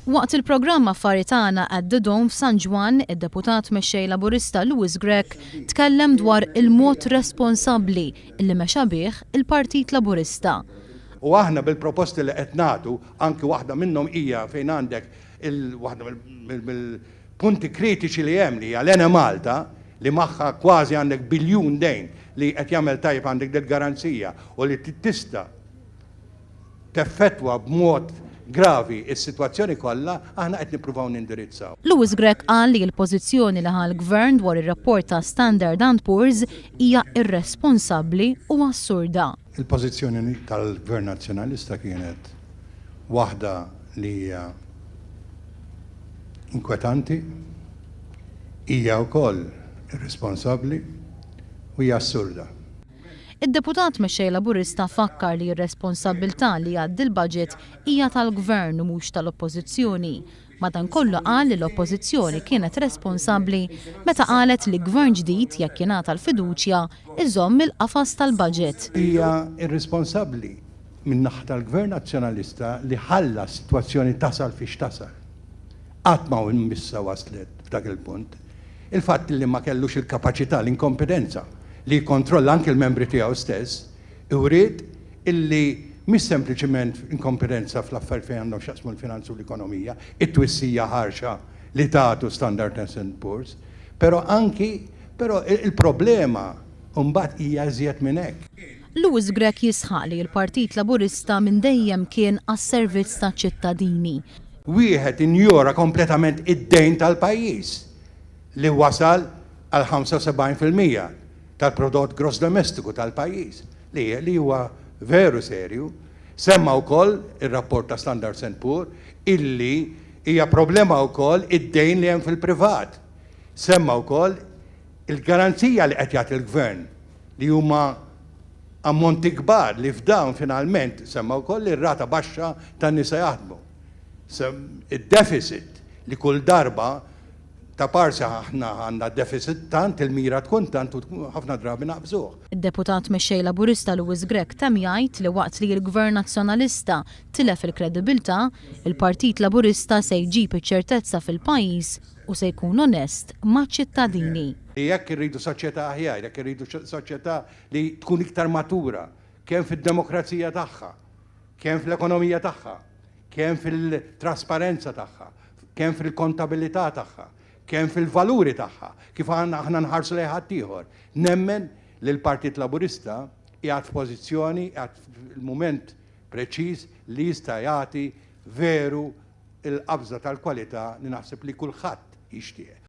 Waqt il-programm Affari Tagħna at The Dome f'San Ġwann, id-Deputat Mexxej Laburista Louis Grech tkellem dwar il-mod responsabbli li mexa bih il-Partit Laburista. U aħna bil-proposti li qed nagħtu, anki waħda minnhom hija fejn għandek waħda mill-punti kritiċi li hemm li hija l-Enemalta li magħha kważi għandek biljun dejn li qed jagħmel tajjeb għandek dil-garanzija u li tista' teffettwa b'mod gravi s-sitwazzjoni kollha, aħna qed nippruvaw nindirizzaw. Louis Grech qal li l-pożizzjoni li ħa l-Gvern dwar ir-rapport ta' Standard and Poor's hija irresponsabbli u assurda. Il-pożizzjoni tal-Gvern Nazzjonalista kienet waħda li hija inkwetanti, hija wkoll irresponsabbli u hija assurda. Id-Deputat Mexxej Laburista fakkar li r-responsabbiltà li jgħaddi l-budget hija tal-Gvern u mhux tal-Oppożizzjoni. Madankollu qal li l-Oppożizzjoni kienet responsabbli meta qalet li Gvern ġdid jekk jingħata l-fiduċja iżomm il-qafas tal-budget. Hija irresponsabbli min-naħa tal-Gvern Nazzjonalista li ħalla s-sitwazzjoni tasal fiex tasal. Qatt ma missha waslet f'dak il-punt. Il-fatt li ma kellux il-kapaċità, l-inkompetenza li jikkontrolla anki l-membri tiegħu stess, uriet illi mhix sempliċement inkompetenza fl-affarijiet fejn għandhom x'jaqsmu l-finanzi u l-ekonomija, it-twissija ħarxa li tagħtu Standard and Poor's, però anki però il-problema mbagħad hija iżjed minn hekk. Louis Grech jisħaq li l-Partit Laburista minn dejjem kien għas-servizz taċ-ċittadini. Wieħed injora kompletament id-dejn tal-pajjiż li wasal għal 75% tal-prodott gross domestiku tal-pajjiż, li li huwa veru serju. Semma wkoll ir-rapport ta' Standard and Poor illi hija problema wkoll id-dejn li hemm fil-privat. Semma wkoll il-garanzija li qed jagħti l-gvern li huma ammonti kbar li f'dawn finalment semma wkoll ir-rata baxxa tan-nisa jaħdmu. Id-deficit li kull darba ta' parsi aħna għandna deficit tant, il-mira tkun tant u ħafna drabi naqbżuh. Id-Deputat Mexxej Laburista Louis Grech temm jgħid li waqt li l-Gvern Nazzjonalista tilef il-kredibilità, il-Partit Laburista se jġib iċ-ċertezza fil-pajjiż u se jkun onest maċ-ċittadini. Jekk irridu soċjetà aħjar, jekk irridu soċjetà li tkun iktar matura, kemm fid-demokrazija tagħha, kemm fl-ekonomija tagħha, kemm fil-trasparenza tagħha, kemm fil-kontabilità tagħha, kemm fil-valuri tagħha, kif aħna nħarsu lejn ħaddieħor. Nemmen li l-Partit Laburista qiegħed f'pożizzjoni, qiegħed fil-mument preċiż li jista' jagħti veru l-qabża tal-kwalità li naħseb li kulħadd jixtieq.